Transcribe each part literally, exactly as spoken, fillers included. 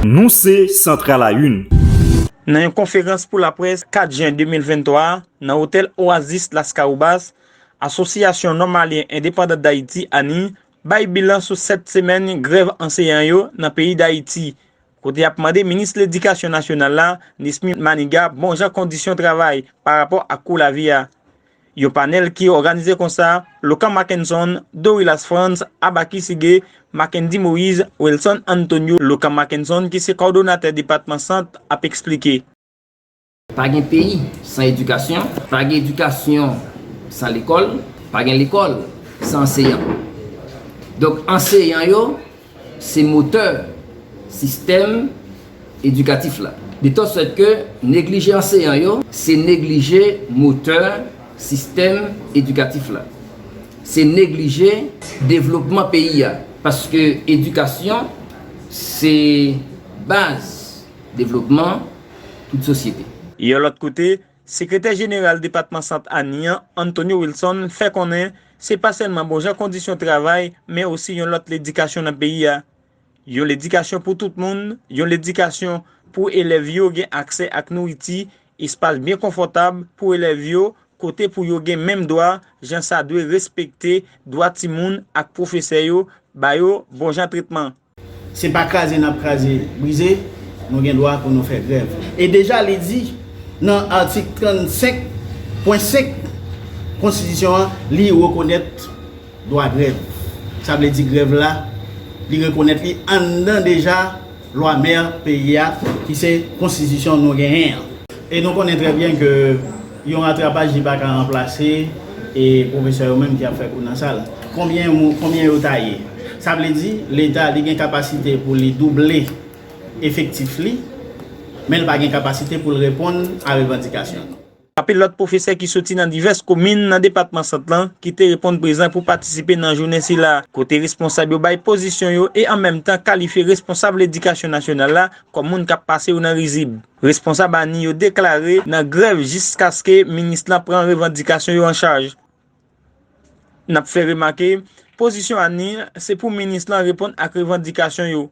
Nou se Centre à la Une. Nan yon konferans pou laprès kat jen de mil venntwa a, nan otèl Oasis Las Carubas, Asosyasyon Nòmalyen Endepandan Dayiti, ani, bay bilan sou sèt semèn grèv anseyan yo nan peyi Dayiti, kote y ap mande minis ledikasyon nasyonal la, Nesmy Manigat, bon jan kondisyon travay pa rapò ak kou lavi a. Yon panèl ki òganize konsa, Lokan Mackenson, Dorilas Frantz, Abaki Sige, Mackendy Moïse, Wilson Antonio, Lokan Mackenson ki se kòdonatè depatman Sant ap eksplike. Pa gen peyi san edikasyon, pa gen edikasyon san lekòl, pa gen lekòl san anseyan. Donk anseyan yo se motè sistèm edikatif la. De tèl sòt ke neglije anseyan yo se neglije motè sistèm edikatif la. Se neglije devlopman peyi a. Paske edikasyon se baz devlopman tout sosyete. Yon lòt kote, sekretè jeneral depatman Sant ani an, Antonio Wilson, fè konnen se pa sèlman bon jan kondisyon travay, men osi yon lòt ledikasyon nan peyi a. Yon ledikasyon pou tout moun, yon ledikasyon pou elèv yo gen aksè ak nouriti, espas byen konfòtab pou elèv yo, kote pou yo gen menm dwa, jan sa dwe respekte dwa timoun ak pwofesè yo, ba yo bon jan tretman. Se pa kraze n ap kraze, brize, nou gen dwa pou nou fè grèv. E deja li di nan atik trannsenk pwen senk konstitisyon an, li rekonèt dwa grèv. Sa vle di grèv la, li rekonèt li anndan deja lwa mè peyi a, ki se konstitisyon nou genyen an. E nou konnen trè byen ke yon ratrapaj li pa ka ranplase e pwofesè yo menm ki ap fè kou nan sal. Konbyen, konbyen yo ta ye? Sa vle di, Leta li gen kapasite pou li double efektif li, men l pa gen kapasite pou l reponn a revandikasyon nou. Anpil lòt pwofesè ki soti nan divès komin nan depatman Sant lan ki te reponn prezan pou patisipe nan jounen sila, kote responsab yo bay pozisyon yo e an menm tan kalifye responsab ledikasyon nasyonal la kòm moun k ap pase yo nan rizib. Responsab ani yo deklare nan grèv jiskaske minis lan pran revandikasyon yo an chaj. N ap fè remake, pozisyon ani se pou minis lan reponn ak revandikasyon yo.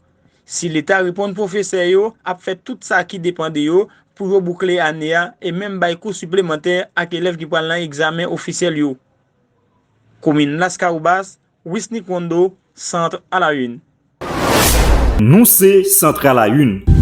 Si Leta reponn, pwofesè yo ap fè tout sa ki depann de yo pou yo boukle ane a e menm bay kou siplemantè ak elèv ki pral nan egzamen ofisyèl yo. Komin Las Carubas, Wisnick Rondeau, Centre à la Une. Nou se Centre à la Une.